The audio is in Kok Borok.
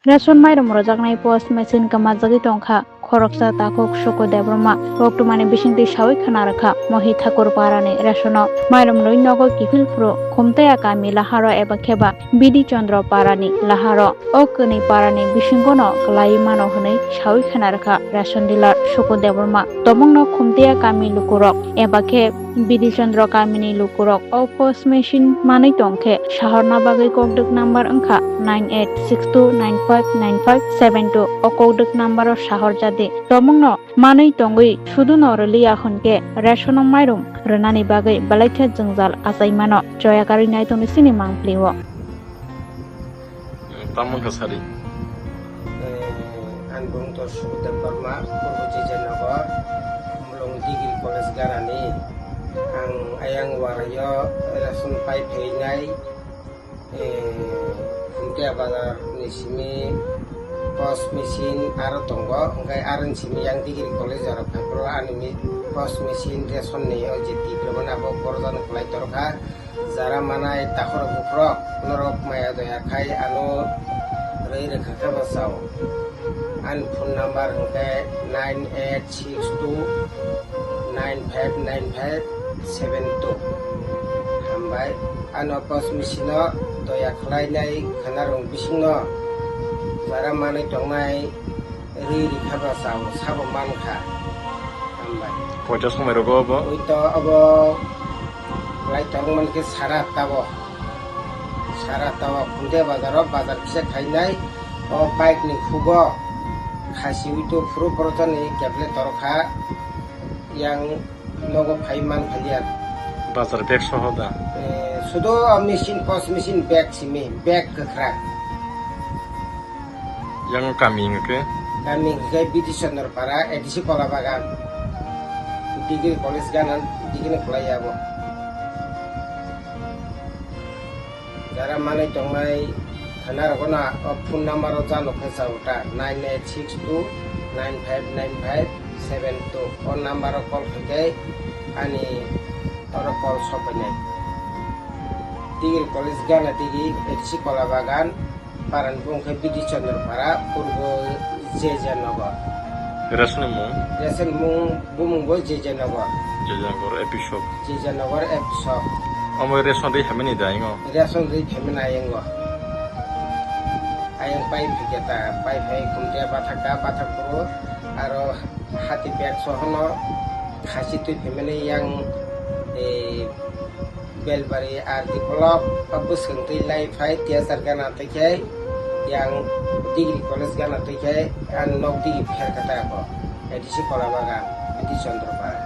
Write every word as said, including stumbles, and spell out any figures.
Ration mairum rojaknai post machine kwmajagwi tongkha khoroksa takhuk Suku Debbarma. Koktwmani bisingtwi sawi khna rwkha Mohi Thakur parani rationo mairum rwi nogo kiphil phuru Khumtaya kami laharo eba kheba Bidi Chandra parani laharo. O kwnwi parani bisingono kwlaiwi mano hwnwi sawi khna rwkha ration dealer Suku Debbarma. Tomongno Khumtaya kami lukurok eba khe Bidi Chandra kamini lukurok o post machine manwi tongkhe sahorna bagwi kokdwk number wngkha nine eight six two nine five nine five seven two. O kokdwk number o sahor jadi tomongno manwi tongwi suduno rwliya hwnkhe rationo mairum rwnani bagwi belaikhe jwngjal achai mano. Choya karwi naitongni sini mangpli o. Tamo wngkha sari. Eh, ani bung to Sukhdev Barma, Purbo Jijanagar, Mulong Degree College ganani. Ang ayang warayo ration pai phainai, eh, Khumtaya Bazar ni simi post machine aro tongo, hwnkhe aroni simi yang Degree College aro phaiphuru ani mi-, post machine ration ni o je tipremani abo borjani kwlai torkha. Jara manai takhorok bukhorok norok maya doya khai ano rwi rwkha khe bwsao. Ani phone number hwnkhe nine eight six two nine five nine five seven two. Hambai, ano post machine o doya khlainai khwnarok bisingno jara manwi tongnai rwi rikha ba chao sabo mankha. Hambai. Koita somoi rogo obo? Ui to obo lai tong mankhe sara tabo. Sara tabo Khumtaya bazar o bazar kisa khainai o bike ni khugo khasi ui to phuru borotoni keble torokha yang nogo phai man phaliya. Bazar bag soho da? Eh, sudo machine, post machine bag simi, bag kwkhwrang. Yang kami hwnkhe? Kami hwnkhe Bidi Chandra Para, A D C Kola Bagan. Degree College gana, degree ni kwlai abo. Jara manwi tongnai khana rokno o phone number o jano khe chao ta, nine eight six two nine five nine five seven two. O number o call khaikhe ani oro call sopainai. Degree College gana digi A D C Kola Bagan. Parani bung khe Bidi Chandra Para, Purbo J J Nagar. Ration ni mung? Ration mung, bumung bo J J Nagar. J J Nagar A P shop. J J Nagar A P shop. Omo ration rwi phaimani da ingo? Ration rwi phaimani ayang o. Ayang pai phiketa, pai phai Khumtaya bathak ka, bathak phuru aro hati bag sohono khasi twi phaimani yang, eh, Belbari R D block, o bwswng twi lai phai Tiajar gana twi khe yang Degree College gana twi khe ang nok digi pher kha ta bo. A D C Kola Bagan, Bidi Chandra Para.